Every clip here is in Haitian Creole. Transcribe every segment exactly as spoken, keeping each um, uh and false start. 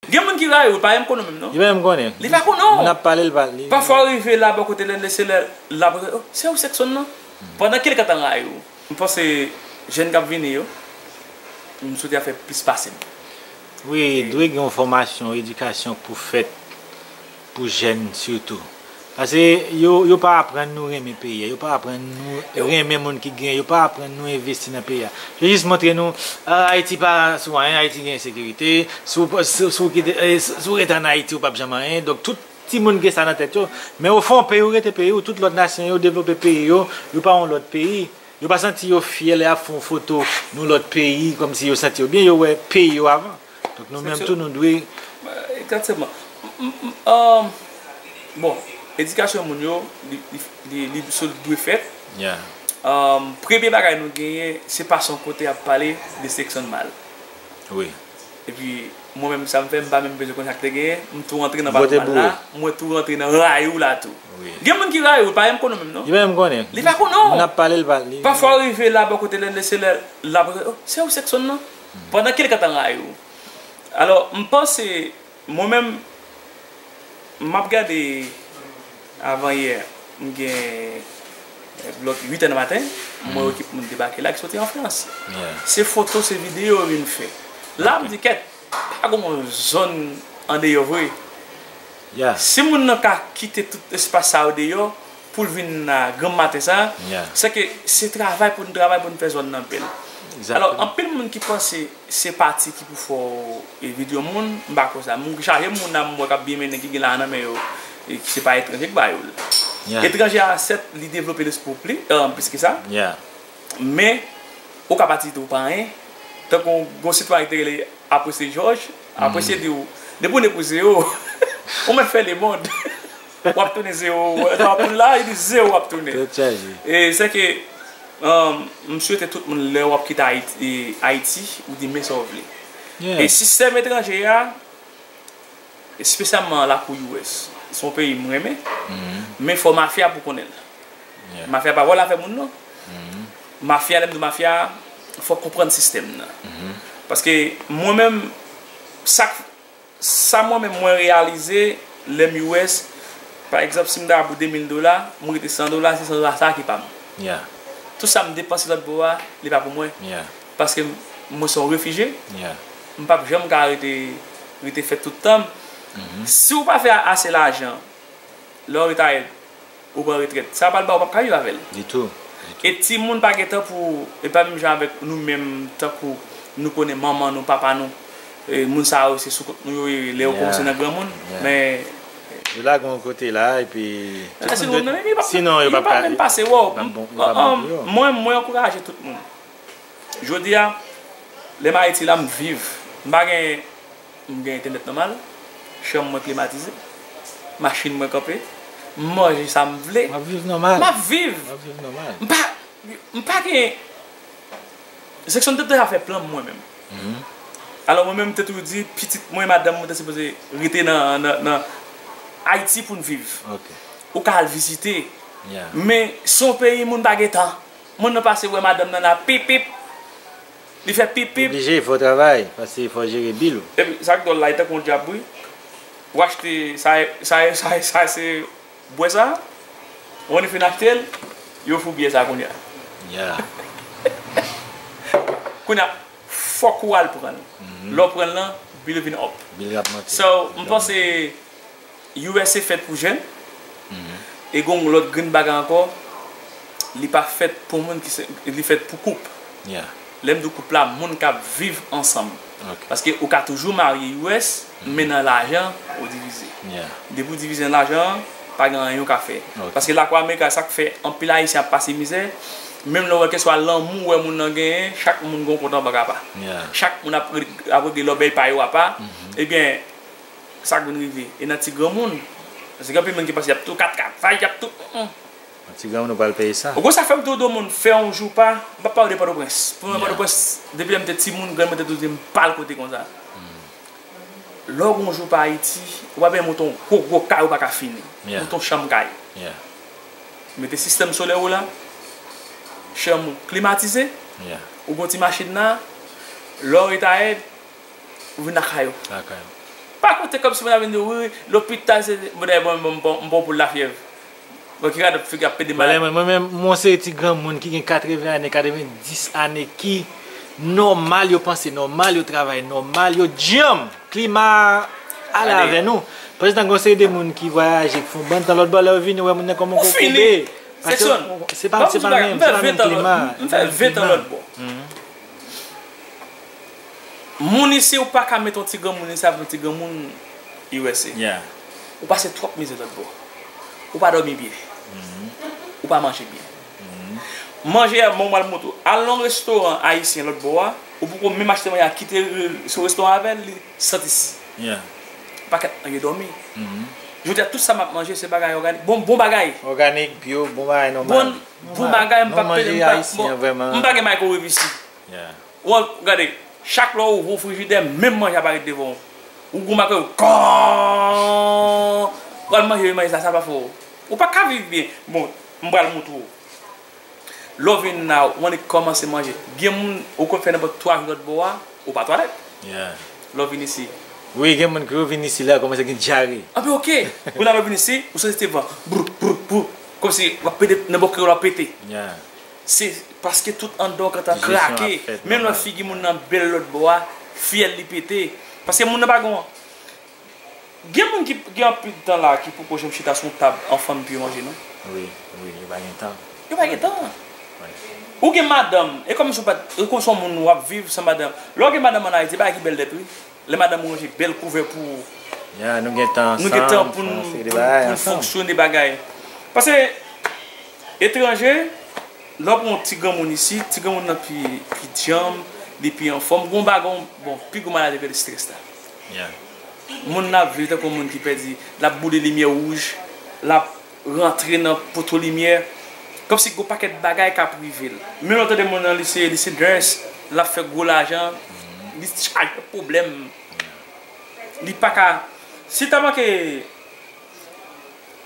Gen moun ki rayi w, li pa menm konnen w menm non. Li pa menm konnen. Li pa konnen w. Moun ap pale, li pa, li Pafwa w rive la bò kote l, se lè l ap, "Oh, se ou Sexson nan?" Pandan ke l gentan rayi w. M panse jèn k ap vini yo, m swete y ap fè plis pase m. Wi, dwe gen yon fòmasyon, edikasyon k pou fèt pou jèn sitou. Paske yo, yo pa aprann nou renmen peyi a, yo pa aprann nou renmen moun ki gen, yo pa aprann nou envesti nan peyi a. Yo jis montre nou, ah, Ayiti pa sou anyen, Ayiti gen ensekirite, si w, si, si w kite, eh, si w rete ann Ayiti, ou p ap janm anyen. Donk, tout timoun gen sa nan tèt yo. Men ofon, peyi w rete peyi w, tout lòt nasyon yo devlope peyi yo, yo pa yon lòt peyi. Yo pa santi yo fyè lè y ap fè yon foto nan lòt peyi, kòmsi yo santi yo byen, yo wè peyi yo avan. Donk nou menm tou, nou dwe. Egzakteman. M, m, m, um, bon, edikasyon moun yo, li, li, li, li sot dwe fèt. Yeah. Um, premye bagay nou genyen, se pase yon kote ap pale de Sexson mal. Wi. Epi, mwen menm, sa m fè, m pa menm bezwen konn sa k te genyen, m tou rantre nan pale mal la, mwen tou rantre nan rayi w la tou. Wi. Gen moun ki rayi w, li pa menm konnen w menm non. Li pa menm konnen. Li pa konnen w. Moun ap pale, li pa, li Pafwa w rive la bò kote l, se lè l ap, "Oh, se ou Sexson nan?" Pandan ke l gentan rayi w. Alò, m panse, mwen menm, m ap gade avanyè, m gen, eh, blòk uit è nan maten, m wè yon ekip moun debake la ki soti an Frans. Yeah. Se foto, se videyo yo vin fè. La, m di, "Kèt, pa gen yon zòn andeyò vre." Yeah. Si moun nan ka kite tout espas sa yo deyò, pou l vin nan granm maten sa, yeah, se ke se travay pou n travay pou n fè zòn nan bèl. Alò, egzakteman, anpil moun ki panse se pati ki pou fè w, e, videyo moun, m pa kwè sa. Moun ki chaje moun nan, m wè k ap byen mennen, ki gen lajan nan men yo, e ki se pa etranje k ba yo l. Yeah. Etranje a, sèt, li devlope lespri w pli, e, plis ke sa. Yeah. Men, ou ka pati tou pa anyen. Tankou yon sitwayen ki te rele Apresye Jòj, Apresye di w, depi w ne pou zewo, ou mèt fè lemonn. W ap tounen zewo. W ap tounen la, li di zewo w ap tounen. Tèt chaje. E se ke, um, m swete tout moun, lè w ap kite Ayiti, e, Ayiti, ou di men sa w vle. Yeah. E sistèm etranje a, espesyalman lakou U S, se yon peyi m renmen, men fò mafya pou konnen l. Yeah. Mafya pa vòlè afè moun non. Mafya, lè m di mafya, fò konprann sistèm nan. Paske mwen menm, sa k Sa mwen menm mwen reyalize, lè m U S, pa egzanp, si m ta pou de mil dola, mwen rete san dola, se san dola sa ki pa m. Yeah. Tout sa m depanse lòt bò a, li pa pou mwen. Yeah. Paske m, mwen se yon refijye. Yeah. M p ap janm ka rete, rete fèt tout tan m. Si w pa fè ase lajan, lè w retire, ou pran retrèt. Sa pral ba w, w p ap ka viv avè l. Ditou, ditou. E timoun pa gen tan pou, e pa menm jan avèk nou menm, tankou nou konnen manman nou, papa nou, e moun sa yo se sou kont nou yo ye, lè yo kòmanse nan granmoun, yeah, men yo lage w yon kote la, epi tout moun dwe, sinon yo p ap ka, yo p ap bon, yo p ap bon pou yo. Mwen, mwen ankouraje tout moun. Jodi a, lè m Ayiti la, m viv. M pa gen, m gen entènèt nòmal, chanm mwen klimatize, machin mwen kanpe, m manje sa m vle. W ap viv nòmal. M ap viv. W ap viv nòmal. M pa, m pa gen, Sexton te deja fè plan mwen menm. Alò mwen menm, m te toujou di, pitit mwen, madanm mwen, te sipoze rete nan, nan, nan Ayiti pou n viv. Ok. Ou ka al vizite. Yeah. Men, se yon peyi moun pa gen tan. Moun nan pase wè madanm nan la, pip, pip. Li fè pip, pip. Oblije, fò w travay, paske fò w jere bil ou. Epi, sa k dwòl la, li tankou yon dyab, wi. Ou achte, sa, sa, sa, sa, se bwè sa, ou fin achte l, yo fou byè sa kounye a. Yeah. Kounye a, fòk ou al pran l. Lè w pran l lan, bil vin up. Bil ap monte. So, m panse, U S A fèt pou jèn. E gon lòt grenn bagay ankò, li pa fèt pou moun ki se, li fèt pou koup. Yeah. Lè m di w koup la, moun k ap viv ansanm. Ok. Paske ou ka toujou marye U S, men nan lajan, ou divize. Yeah. Depi w divize nan lajan an, pa gen anyen w ka fè. Ok. Paske lakou Amerik la, sa k fè anpil Ayisyen ap pase mizè, menm lè w wè kèlkeswa lanmou w wè moun nan genyen, chak moun gen yon kont an bank apa. Yeah. Chak moun ap re-, ap regle lòbèy pa yo apa. Ebyen, sa k vin rive. E nan ti granmoun. Paske gen anpil moun ki panse y ap tou kat kat, fay, y ap tou, mm, mm. Nan ti granmoun ou pral peye sa. Ou konn sa fè m tou di w moun fè yon jou pa, m p ap pale de Pòtoprens. Pou mwen, yeah, Pòtoprens, depi lè m te timoun, grann mwen te toujou di m pa al kote konsa. Lè w gen yon jou pa Ayiti, ou pa bezwen monte yon gwo, gwo kay ou pa ka fini. Yeah. Monte yon chanm kay. Yeah. Mete sistèm solè ou la, chanm ou klimatize, yeah, ou gen yon ti machin la, lè w retired, ou vin lakay ou. Lakay ou. Pa konte kòmsi mwen ta vin di w, wi, lopital se, bon, dayè, bon, bon, bon, m bon pou lafyèv. Bon, ki gade figi ap pede malad. Mwen menm, mwen se ti granmoun ki gen katreven ane, katreven dis ane, ki nòmal, yo panse nòmal, yo travay nòmal, yo djanm. Klima a ale avè nou. Pandan gen yon seri de moun ki vwayaje, ki fè yon bann tan lòt bò, lè yo vini, yo wè moun nan kòman koube. Seksyon, se pa, se pa menm, se pa menm klima. M fè ven tan lòt bò. Moun isi, ou pa ka met yon ti granmoun isi avèk yon ti granmoun U S A. Ou pase twòp mizè lòt bò. Ou pa dòmi byen. Ou pa manje byen. Manje a, bon, m pral montre w. Al nan yon restoran ayisyen lòt bò a, ou poko menm achte manje a, kite, se yon restoran avè l, li santi si. Pakèt manje dòmi. Jodi a, tout sa m ap manje, se bagay òganik. Bon, bon bagay. Òganik, bio, bon bagay nòmal. Bon, bon bagay, m pa pede, m pa, bon, m pa gen microwave isi. Ou gade, chak lè w ouvri w frijidè, menm manje ap parèt devan w. Ou gwo make w, kòòòò, pral manje, manje sa, sa pa fè w. Ou pa ka viv byen. Bon, m pral montre w. Lè w vin la, w annik kòmanse manje. Gen moun, ou konn fè nenpòt twa jou lòt bò a, ou pa twalèt. Lè w vin isi. Wi, gen moun ki yo vin isi la, kòmanse gen dyare. Anpi, oke. Kounye a lè w vin isi, ou santi te van. Brou, brou, brou. Kòmsi w ap pede, nan bò kreyòl w ap pete. Se paske tout anndan w gentan krake. Menm lè figi moun nan bèl lòt bò a, fyèl li pete. Paske moun nan pa gen, gen moun ki gen anpil tan la ki poko janm chita sou yon tab an fanmi pou yo manje, non. Wi, wi, yo pa gen tan. Yo pa gen tan. Ou gen madanm, e kòmsi w pa t, ou konn se yon moun w ap viv san madanm. Lè w gen madanm ann Ayiti, bagay ki bèl nèt, wi. Lè madanm ou ranje bèl kouvè pou ou. Nou gen tan pou n fonksyone bagay. Paske etranje, lè w pran yon ti granmoun isi, ti granmoun nan pi, pi djanm, li pi anfòm. Gon bagay, bon, pi gwo maladi rele estrès la. Moun nan ap viv tankou moun ki pèdi, l ap boule limyè wouj, l ap rantre nan poto limyè, kòmsi gon pakèt bagay k ap rive l. Men lè w tande moun nan, li se, li se nurse, l ap fè gwo lajan, li chaje pwoblèm. Li pa ka, si ta manke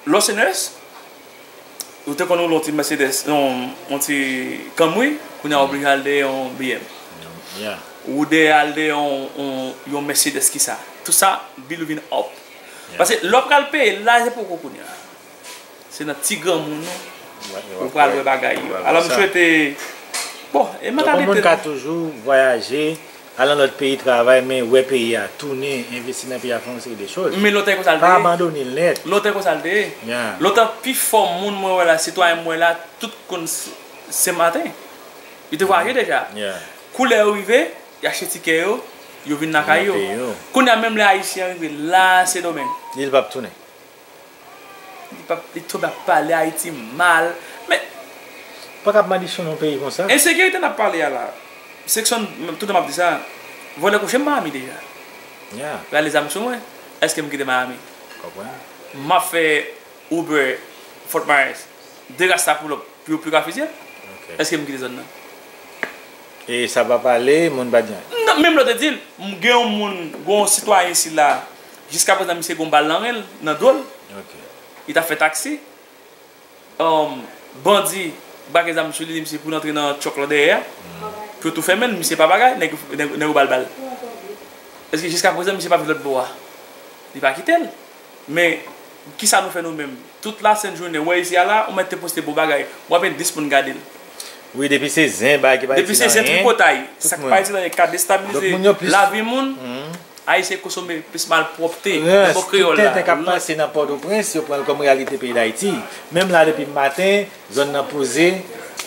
lòsenes, ou te konn woule yon ti Mercedes, yon, yon ti Camry, kounye a w oblije al dèyè yon B M. Ou dèyè al dèyè yon, yon, yon Mercedes ki sa. Tout sa, bill ou vin up. Paske lè w pral peye l la, se poko kounye a. Se nan ti granmoun ou pral wè bagay yo. Alò, m swete, bon, e mantalite. Konprann moun ka toujou vwayaje, al nan lòt peyi travay, men wè peyi a, tounen, envesti nan peyi a, fè yon seri de choz. Men lontan e konsa l te ye. Pa abandone l nèt. Lontan e konsa l te ye. Lontan pifò moun mwen wè la, sitwayen mwen wè la, tout konn s-, Senmaten. Yo te vwayaje deja. Kou lè yo rive, y achte tikè yo, yo vin lakay yo. Kounye a menm lè Ayisyen an rive la Sendomeng. Li di l p ap tounen. Li p ap, li tonbe ap pale Ayiti mal. Men pa ka ap madichonnen yon peyi konsa. Ensekirite n ap pale a la. Seksyon, toutan m ap di sa, vòlè kouche m Miami deja. Rale zam sou mwen. Èske m kite Miami? M ap fè Uber Fort Myers. De rasta pull up pou yo pli ka fizye m. Èske m kite zòn nan? E sa pa pale, moun pa di anyen. Non, menm lè w te di l, m gen yon moun, gen yon sitwayen isi la, jiskaprezan misye gen yon bal nan ren l, nan do l. Li t ap fè taksi. Bandi brake zam sou li, di misye pou l antre nan tchòk la dèyè a, pou yo tou fèmen l, misye pa bagay, nèg, nèg, nèg yo ba l bal. Èske jiskaprezan misye pa viv lòt bò a? Li pa kite l. Men, kisa nou fè nou menm? Tout lasent jounen, w wè isi a la, ou mèt te poste bon bagay, w ap jwenn dis moun gade l. Wi, depi se zen, bagay ki pa itil anyen, tripotay, sa k pa itil anyen, ka destabilize lavi moun. Ayisyen konsome plis malpwòpte nan bò kreyòl la. Tout tenten k ap pase nan Pòtoprens, yo pran l kòm reyalite peyi Dayiti. Menm la, depi maten, zòn nan poze.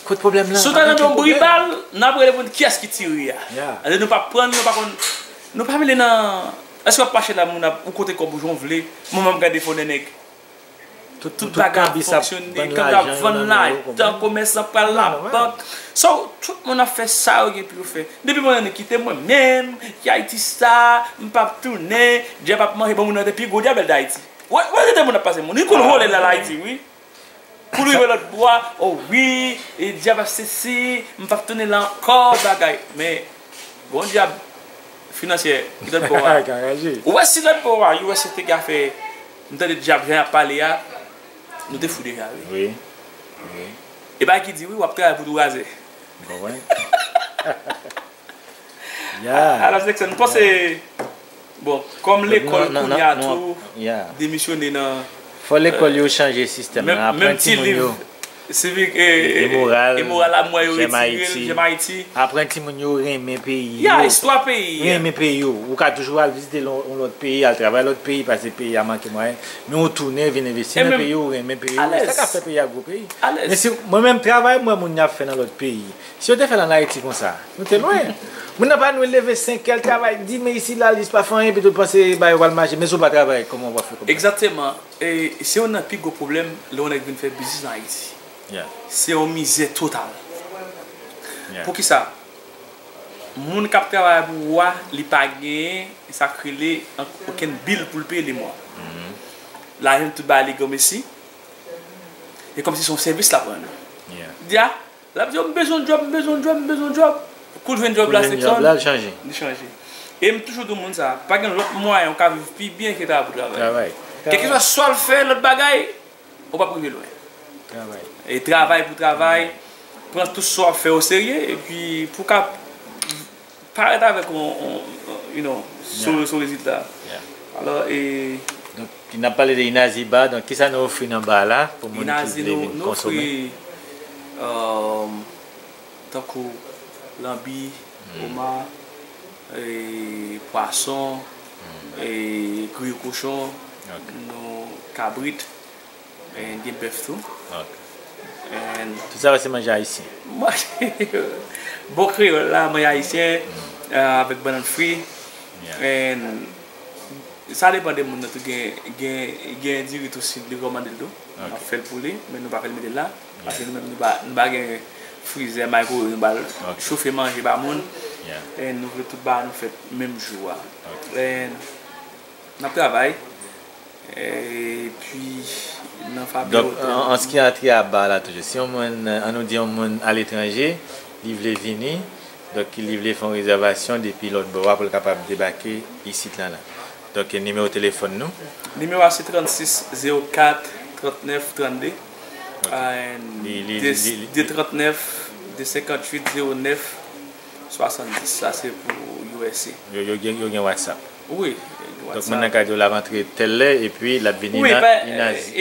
Kot pwoblèm lan? Si w ta tande yon bri bal, n ap rele pou n kiyès ki tire a. Alò, nou pa pran, nou pa konn, nou pa vle nan, èske w ap mache la, moun ap, ou konte kòb ou jan w vle, mwen menm m gade fò nènèg. Tout bagay ap fonksyone, kanbi ap vann lajan, komèsan pral labank. So, tout moun ap fè sa yo gen pou yo fè. Depi mwen annik kite mwen menm, ki Ayiti sa, m p ap tounen, dyab ap manje, bon, moun nan te pi gwo dyab Dayiti. Wè, wè, kote moun ap pase moun. Li konn vole la, la Ayiti, wi. Pou l rive lòt bò a, o wi, e dyab ap sesi, m p ap tounen la ankò, bagay. Men, gon dyab finansyè ki lòt bò a. Ou wè si lòt bò a, U S A te ka fè, m tande dyab jan y ap pale a, nou te fou deja, wi. Wi. Wi. E bagay ki di, wi, w ap travay pou tou razè. M konprann. Ya. Alò, Jackson, m panse Bon, kòm lekòl kounye a tou demisyone nan. Fò lekòl yo chanje sistèm nan, aprann timoun yo. Sivik e moral, e moral la, mwen yo retire l, Jèm Ayiti. Aprann timoun yo renmen peyi yo. Ya, istwa peyi. Renmen peyi yo. Ou ka toujou al vizite yon lòt peyi, al travay lòt peyi, paske peyi a manke mwayen. Men ou tounen, vin envesti nan peyi w, ou renmen peyi w. Sa ka fè peyi a gwo peyi. Men si mwen menm, travay m wè moun y ap fè nan lòt peyi. Si yo te fè l ann Ayiti konsa, nou te lwen. Moun nan pa nou leve senkè, l travay di men isi la, l jis pa fè anyen, epi tou l panse bagay yo pral mache, men si w pa travay, kòman w ap fè kòb la? Egzakteman. E se youn nan pi gwo pwoblèm lè yon nèg vin fè biznis ann Ayiti. Se yon mizè total. Poukisa? Moun k ap travay pou ou a, li pa genyen sa k rele okenn bil pou l peye li mwa. Lajan l tout bagay li granmesi. E kòmsi se yon sèvis l ap rann ou. Di a, l ap di w, "M bezwen yon djòb, m bezwen yon djòb, m bezwen yon djòb." Kou l jwenn djòb la, se kòm li chanje. E m toujou di moun sa, pa gen lòt mwayen ou ka viv pi byen ke travay pou travay. Kèlkeswa sa w fè lòt bagay, ou p ap rive lwen. E travay pou travay, pran tout sa w ap fè oserye, epi pou w ka parèt avèk yon, yon, you know, sou, sou rezilta. Alò, e. Donk, n ap pale de Inazi Bar, donk, kisa nou ofri nan bar la pou moun ki vle vin konsome? Inazi, nou, nou ofri, um, tankou lanbi, oma, e, pwason, e, griyo kochon, nou, kabrit, e, gen bèf tou. Tout sa yo se manje ayisyen? Bon kreyòl la, manje ayisyen, e, avèk bannann fri. Sa depann de moun nan tou, gen, gen, gen diri tou si li rekòmande l tou. N ap fè l pou li, men nou pa fè l mete l la. Paske nou menm nou pa, nou pa gen frizè, maykwowev, nou pa al chofe manje ba moun. E nou vle tout bagay nou fèt menm jou a. E n ap travay. Epi, nan Fabio Hotel. Donk, an, an se ki antre a bar la toujou. Si yon moun, an nou di yon moun aletranje, li vle vini, donk li vle fè yon rezèvasyon depi lòt bò a pou l kapab debake isit la la. Donk, nimewo telefòn nou? Nimewo a se trannsis zewo kat trannèf trannde. De trannèf, de senkantuit zewo nèf swasanndis. Sa se pou U S A. Yo, yo gen, yo gen WhatsApp. Wi, gen WhatsApp. Donk, moun nan ka di w l ap antre tèl lè, epi l ap vini nan Inazi.